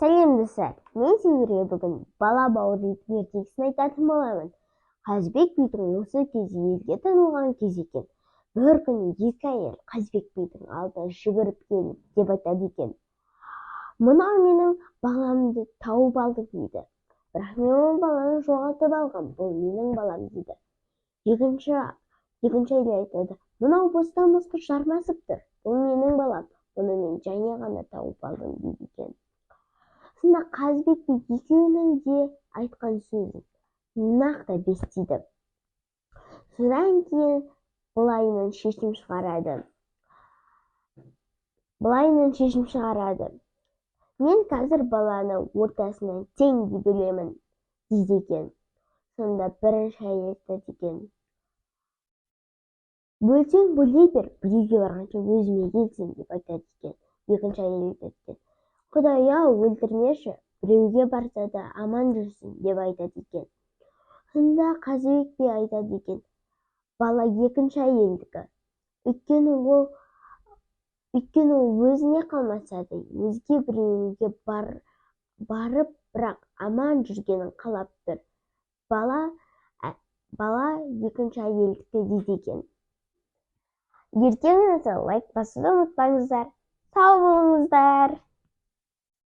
Сәлем, достар! Мен сендерге бүгін «Бала бауыр» ертегісін айтатын боламын. Қазыбек бидің осы кезі елге танылған кез екен. Бір күні екі әйел Қазыбек бидің алдына жүгіріп келіп деп айтады екен: «Мынау менің баламды тауып алдың», – дейді. «Бірақ мен ол баланы жоғалтып алғам, бұл менің балам», – дейді. Екінші әйел айтады: «Мынау бостан босқа жармасып тұр, бұл менің балам, бұны мен жаңа ғана тауып алдым», – дейді екен. Сонда Қазыбек би екеуінің де айтқан сөзін нақтылап естиді. Содан кейін былайынан шешім шығарады, былайынан шешім шығарады: «Мен қазір баланы ортасынан теңдей бөлемін», – дейді екен. Сонда бірінші әйел айтады екен: «Бөлсең, бөле бер, біреуге барғанша өзіме келсін», – деп айтады екен. Екінші әйел айтады екен: «Құдай-ау, өлтірмеші, біреуге барса да аман жүрсін», – деп айтады екен. Сонда Қазыбек би айтады екен: «Бала екінші әйелдікі, өйткені ол өзіне қалмаса да, өзге біреуге барып, бірақ аман жүргенін қалап тұр. Бала екінші әйелдікі», – дейді екен. Ертеңгі лайк басуды ұмытпаңыздар. Сау болыңыздар!